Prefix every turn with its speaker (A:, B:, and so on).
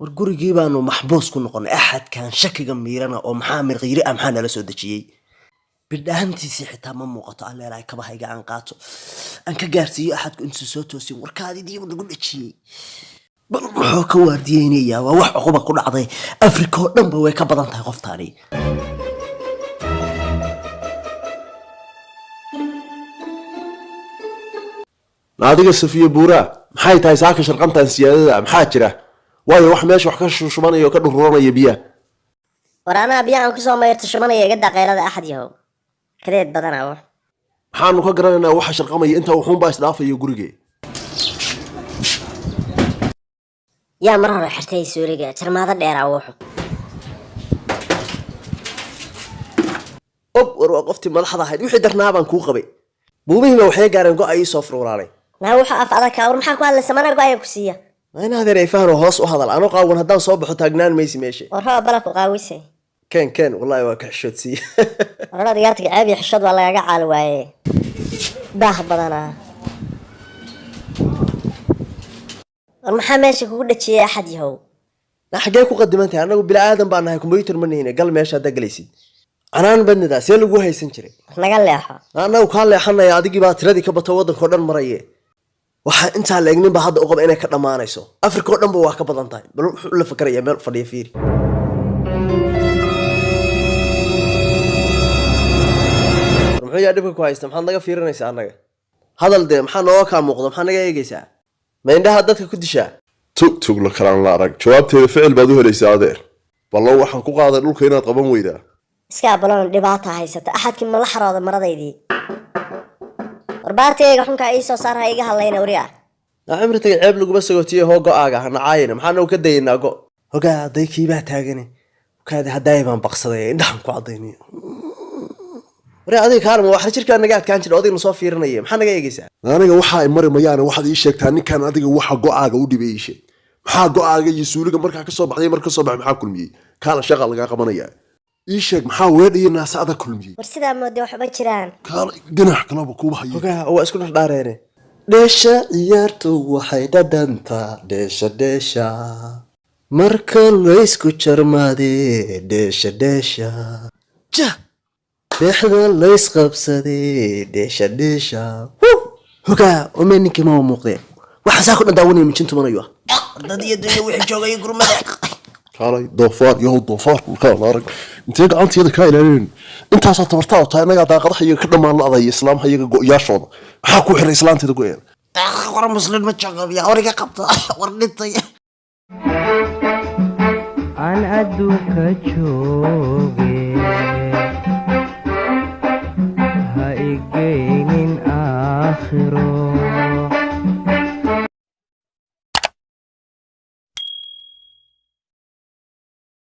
A: War gurigii baanu maxbuus ku noqonay. Axadkan shakiga miirana oo maxaa mirqiiri ah, maxaa nala soo dejiyey? Bidhaantiisii xitaa ma muuqato. Aan leelahay kabahayga aan qaato, aan ka gaarsiiyo axadku intuu soo toosin. Warkaadidiibu nagu dhejiyey, bal muxuu ka waardiyeynayaa? Waa wax cuquba ku dhacday. Afrika oo dhanba way ka badan tahay qoftaani.
B: Adiga Safiya Buuraa, maxay tahay saaka sharqantan siyaadada? Maxaa jira? Waayo wax meesha wax ka shushubanaya oo ka dhururanaya biyaha.
C: War anaa biyahan kusoo mayrta shubanaya. Iga daqeylada, axad yahow, kadeed badanaa wax.
B: Maxaanu ka garanaynaa waxa sharqamaya? Intaa wuxuunbaa isdhaafaya gurige.
C: Yaa mar hore xirtay suuliga? Jarmaado dheeraa wuxu.
A: Og war waa qoftii madaxda ahayd. Wixii darnaa baan kuu qabay. Buumihiiba waxay gaareen go' ii soo furulaalay.
C: Naa wuxuu af adag kaa. War maxaa ku hadlaysa? Manaa go-aya ku siiya?
A: Waa in adeer ay fahno. Hoos u hadal. Anoo qaawan haddaan soo baxo, taagnaan maysi meesha.
C: War roob bala ku qaawisay.
A: Keen, keen, wallaahi waa ka xishoodsiiye.
C: Wararada igaartiga ceeb iyo xishood waa lagaga caali waaye. Daah badanaa. War maxaa meesha kugu dhajiyay, axad yahow?
A: Na xaggee ku qadiman tahay? Annagu bini aadan baan nahay, computer ma nihine. Gal meesha haddaa galaysid. Canaan badnidaa see lagu haysan jiray.
C: Naga leexo.
A: Annagu kaa leexanaya? Adigii baa tiradii ka bato waddanka o dhan maraye. Waxaa intaa la egnin baa hadda u qaba inay ka dhammaanayso. Afrika oo dhan ba waa ka badan tahay. Bal wuxuu la fakarayaa meel fadhiya, fiiri. War muxuu yaa dhibka ku haysta? Maxaad naga fiirinaysaa annaga? Hadal dee, maxaa nooga kaa muuqda? Maxaa naga eegaysaa? Ma indhaha dadka ku dishaa?
B: Tug tug la kalaan la arag. Jawaabteeda ficil baad u helaysaa, adeer. Ballo waxaan ku qaaday dhulka inaad qaban weydaa.
C: Iska abaloon dhibaata haysata. Axadkii ma la xarooda maradaydii? War baartigayga xunkaa ii soo saar, ha iga hadlayna wari ah.
A: Naa cimri tagay, ceeb laguma sagootiye. Hoo go-aaga ha nacaayina. Maxaa nagu ka dayaynaa go? Hogaa hadday kiibaa taagane kaadi haddaay baan baqsaday, indhahan ku caddaynay. Ware adiga kaalma waxa jirkaa naga adkaan jira. Odayna soo fiirinaya, maxaa naga eegaysaa?
B: Aniga waxa ay mari mayaane, waxaad ii sheegtaa ninkan adiga waxa go-aaga u dhibay ii sheeg. Maxaa go-aaga iyo suuliga markaa kasoo baxday, marka kasoo baxay maxaa kulmiyey? Kaala, shaqa lagaa qabanaya. Ii sheeg, maxaa weedha iyo naasa adag kulmiyey?
C: War sidaa moodee waxba jiraan.
B: Kaala, ganax kalaba kuuba hayo.
A: Hogaa waa isku dhardhaareene. Dheesha ciyaartu waxay dhadhantaa dheesha dheesha marka laysku jarmaadee, dheesha dheesha ja dhexda laysqabsadee, dheesha dheesha. Wuu! Hogaa ome ninkii mama muuqdee. Waxaa saa ku dhan daawanaya mijin tumanayo ah. Dad iyo dunya wixii joogay gurmada.
B: Kaalay doofaar yahow, doofaarku kaala arag. Intee gacantiyada kaa ilaalinayn? Intaasaa tabartaa oo tahay. Annagaa daaqadaha iyaga ka dhammaan la-daya, islaamaha iyaga go-yaashooda. Maxaa ku xiray islaanteeda go-eeda?
A: War muslim ma jaqabiya? War iga qabta, war dhintay.
D: Aan adduunka jooge, ha igeynin aakhiro.